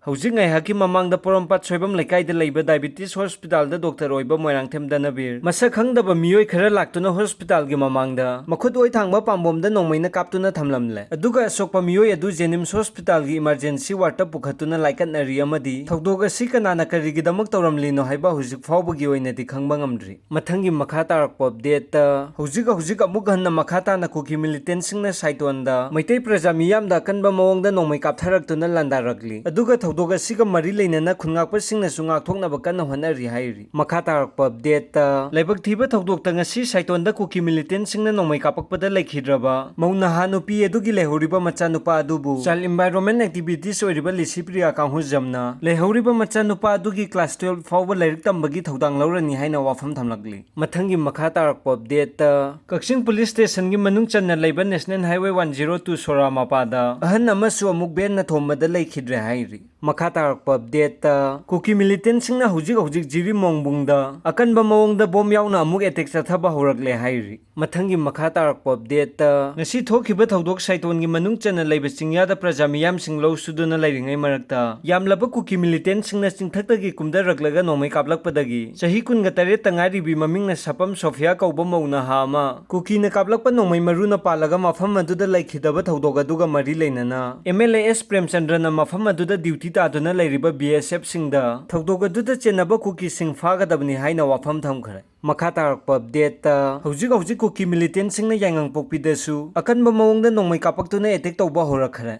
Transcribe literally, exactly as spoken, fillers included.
ꯍꯧꯖꯤꯛ ꯉꯥꯏꯍꯥꯛꯀꯤ ꯃꯃꯥꯡꯗ ꯄꯣꯔꯣꯝꯄꯥꯠ ꯁꯣꯏꯕꯝ ꯂꯩꯀꯥꯏꯗ ꯂꯩꯕ ꯗꯥꯏꯕꯤꯇꯤꯁ ꯍꯣꯁꯄꯤꯇꯥꯜꯗ ꯗꯣꯛꯇꯔ ꯑꯣꯏꯕ ꯃꯣꯏꯔꯥꯡꯊꯦꯝ ꯗꯅꯕꯤꯔ ꯃꯁꯛ ꯈꯪꯗꯕ ꯃꯤꯑꯣꯏ ꯈꯔ ꯂꯥꯛꯇꯨꯅ ꯍꯣꯁꯄꯤꯇꯥꯜꯒꯤ ꯃꯃꯥꯡꯗ ꯃꯈꯨꯠ ꯑꯣꯏ ꯊꯥꯡꯕ ꯄꯥꯝꯕꯣꯝꯗ ꯅꯣꯡꯃꯩꯅ ꯀꯥꯞꯇꯨꯅ ꯊꯝꯂꯝꯂꯦ꯫ ꯑꯗꯨꯒ ꯑꯁꯣꯛꯄ ꯃꯤꯑꯣꯏ ꯑꯗꯨ ꯖꯦꯅꯤꯝꯁ ꯍꯣꯁꯄꯤꯇꯥꯜꯒꯤ ꯏꯃꯔꯖꯦꯟꯁꯤ ꯋꯥꯔꯗꯇ ꯄꯨꯈꯠꯇꯨꯅ ꯂꯥꯏꯀꯠꯅꯔꯤ ꯑꯃꯗꯤ ꯊꯧꯗꯣꯛ ꯑꯁꯤ ꯀꯅꯥꯅ ꯀꯔꯤꯒꯤꯗꯃꯛ ꯇꯧꯔꯝꯂꯤꯅꯣ ꯍꯥꯏꯕ ꯍꯧꯖꯤꯛ ꯐꯥꯎꯕꯒꯤ ꯑꯣꯏꯅꯗꯤ ꯈꯪꯕ ꯉꯝꯗ꯭ꯔꯤ꯫ ꯃꯊꯪꯒꯤ ꯃꯈꯥ ꯇꯥꯔꯛꯄ ꯑꯞꯗꯦꯠꯇ ꯍꯧꯖꯤꯛ ꯍꯧꯖꯤꯛ ꯑꯃꯨꯛ ꯍꯟꯅ ꯃꯈꯥ ꯇꯥꯅ ꯀꯨꯀꯤ ꯃꯤꯂꯤꯇꯦꯟꯁꯤꯡꯅ ꯁꯥꯏꯇꯣꯟꯗ ꯃꯩꯇꯩ ꯄ꯭ꯔꯖꯥ ꯃꯤꯌꯥꯝꯗ ꯑꯀꯟꯕ ꯃꯑꯣꯡꯗ ꯅꯣꯡꯃꯩ ꯀꯥꯞꯊꯔꯛꯇꯨꯅ ꯂꯥꯟꯗꯥꯔꯛꯂꯤ꯫ ꯑꯗꯨꯒ ꯊꯧꯗꯣꯛ ꯑꯁꯤꯒ ꯃꯔꯤ ꯂꯩꯅꯅ ꯈꯨꯟꯉꯥꯛꯄꯁꯤꯡꯅꯁꯨ ꯉꯥꯛꯊꯣꯛꯅꯕ ꯀꯟꯅ ꯍꯣꯠꯅꯔꯤ ꯍꯥꯏꯔꯤ꯫ ꯃꯈꯥ ꯇꯥꯔꯛꯄ ꯑꯞꯗꯦꯠꯇ ꯂꯥꯏꯕꯛ ꯊꯤꯕ ꯊꯧꯗꯣꯛꯇ ꯉꯁꯤ ꯁꯥꯏꯇꯣꯟꯗ ꯀꯨꯀꯤ ꯃꯤꯂꯤꯇꯦꯟꯁꯤꯡꯅ ꯅꯣꯡꯃꯩ ꯀꯥꯞꯄꯛꯄꯗ ꯂꯩꯈꯤꯗ꯭ꯔꯕ ꯃꯧ ꯅꯍꯥ ꯅꯨꯄꯤ ꯑꯗꯨꯒꯤ ꯂꯩꯍꯧꯔꯤꯕ ꯃꯆꯥꯅꯨꯄꯥ ꯑꯗꯨꯕꯨ ꯆꯥꯏꯜ ꯏꯟꯚꯥꯏꯔꯣꯟꯃꯦꯟ ꯑꯦꯛꯇꯤꯚꯤꯇꯤꯁ ꯑꯣꯏꯔꯤꯕ ꯂꯤꯁꯤ ꯄ꯭ꯔꯤꯌꯥ ꯀꯥꯡꯍꯨꯖꯝꯅ ꯂꯩꯍꯧꯔꯤꯕ ꯃꯆꯥꯅꯨꯄꯥ ꯑꯗꯨꯒꯤ ꯀ꯭ꯂꯥꯁ ꯇꯨꯌꯦꯜꯐ ꯐꯥꯎꯕ ꯂꯥꯏꯔꯤꯛ ꯇꯝꯕꯒꯤ ꯊꯧꯗꯥꯡ ꯂꯧꯔꯅꯤ ꯍꯥꯏꯅ ꯋꯥꯐꯝ ꯊꯝꯂꯛꯂꯤ꯫ ꯃꯊꯪꯒꯤ ꯃꯈꯥ ꯇꯥꯔꯛꯄ ꯑꯞꯗꯦꯠꯇ ꯀꯛꯆꯤꯡ ꯄꯨꯂꯤꯁ ꯁ꯭ꯇꯦꯁꯟꯒꯤ ꯃꯅꯨꯡ ꯆꯟꯅ ꯂꯩꯕ national highway one zero two ꯁꯣꯔꯥ ꯃꯄꯥꯗ ꯑꯍꯟ ꯑꯃꯁꯨ ꯑꯃꯨꯛ ꯚꯦꯟꯅ ꯊꯣꯝꯕꯗ ꯂꯩꯈꯤꯗ꯭ꯔꯦ ꯍꯥꯏꯔꯤ꯫ ꯃꯈꯥ ꯇꯥꯔꯛꯄ ꯑꯞꯗꯦꯠꯇ ꯀꯨꯀꯤ ꯃꯤꯂꯤꯇꯦꯟꯁꯤꯡꯅ ꯍꯧꯖꯤꯛ ꯍꯧꯖꯤꯛ ꯖꯤꯔꯤꯃꯣꯡꯕꯨꯡꯗ ꯑꯀꯟꯕ ꯃꯑꯣꯡꯗ ꯕꯣꯝ ꯌꯥꯎꯅ ꯑꯃꯨꯛ ꯑꯦꯇꯦꯛ ꯆꯠꯊꯕ ꯍꯧꯔꯛꯂꯦ ꯍꯥꯏꯔꯤ꯫ ꯃꯊꯪꯒꯤ ꯃꯈꯥ ꯇꯥꯔꯛꯄ ꯑꯞꯗꯦꯠꯇ ꯉꯁꯤ ꯊꯣꯛꯈꯤꯕ ꯊꯧꯗꯣꯛ ꯁꯥꯏꯇꯣꯟꯒꯤ ꯃꯅꯨꯡ ꯆꯟꯅ ꯂꯩꯕ ꯆꯤꯡꯌꯥꯗ ꯄ꯭ꯔꯖꯥ ꯃꯤꯌꯥꯝꯁꯤꯡ ꯂꯧ ꯁꯨꯗꯨꯅ ꯂꯩꯔꯤꯉꯩ ꯃꯔꯛꯇ ꯌꯥꯝꯂꯕ ꯀꯨꯀꯤ ꯃꯤꯂꯤꯇꯦꯟꯁꯤꯡꯅ ꯆꯤꯡꯊꯛꯇꯒꯤ ꯀꯨꯝꯊꯔꯛꯂꯒ ꯅꯣꯡꯃꯩ ꯀꯥꯞꯂꯛꯄꯗꯒꯤ ꯆꯍꯤ ꯀꯨꯟꯒ ꯇꯔꯦꯠꯇ ꯉꯥꯏꯔꯤꯕꯤ ꯃꯃꯤꯡꯅ ꯁꯄꯝ ꯁꯣꯐꯤꯌꯥ ꯀꯧꯕ ꯃꯧ ꯅꯍꯥ ꯑꯃ ꯀꯨꯀꯤꯅ ꯀꯥꯞꯂꯛꯄ ꯅꯣꯡꯃꯩ ꯃꯔꯨꯅ ꯄꯥꯜꯂꯒ ꯃꯐꯝ ꯑꯗꯨꯗ ꯂꯩꯈꯤꯗꯕ ꯊꯧꯗꯣꯛ ꯑꯗꯨꯒ ꯃꯔꯤ ꯂꯩꯅꯅ ꯑꯦꯝ ꯑꯦꯜ ꯑꯦ ꯑꯦꯁ ꯄ꯭ꯔꯦꯝꯆꯟꯗ꯭ꯔꯅ ꯃꯐꯝ ꯑꯗꯨꯗ ꯗ꯭ꯌꯨꯇꯤ ꯇꯥꯗꯨꯅ ꯂꯩꯔꯤꯕ ꯕꯤ ꯑꯦꯁ ꯑꯦꯐꯁꯤꯡꯗ ꯊꯧꯗꯣꯛ ꯑꯗꯨꯗ ꯆꯦꯟꯅꯕ ꯀꯨꯀꯤꯁꯤꯡ ꯐꯥꯒꯗꯕꯅꯤ ꯍꯥꯏꯅ ꯋꯥꯐꯝ ꯊꯝꯈ꯭ꯔꯦ꯫ ꯃꯈꯥ ꯇꯥꯔꯛꯄ ꯑꯞꯗꯦꯠꯇ ꯍꯧꯖꯤꯛ ꯍꯧꯖꯤꯛ ꯀꯨꯀꯤ ꯃꯤꯂꯤꯇꯦꯟꯁꯤꯡꯅ ꯌꯥꯏꯉꯪꯄꯣꯛꯄꯤꯗꯁꯨ ꯑꯀꯟꯕ ꯃꯑꯣꯡꯗ ꯅꯣꯡꯃꯩ ꯀꯥꯞꯄꯛꯇꯨꯅ ꯑꯦꯇꯦꯛ ꯇꯧꯕ ꯍꯧꯔꯛꯈ꯭ꯔꯦ꯫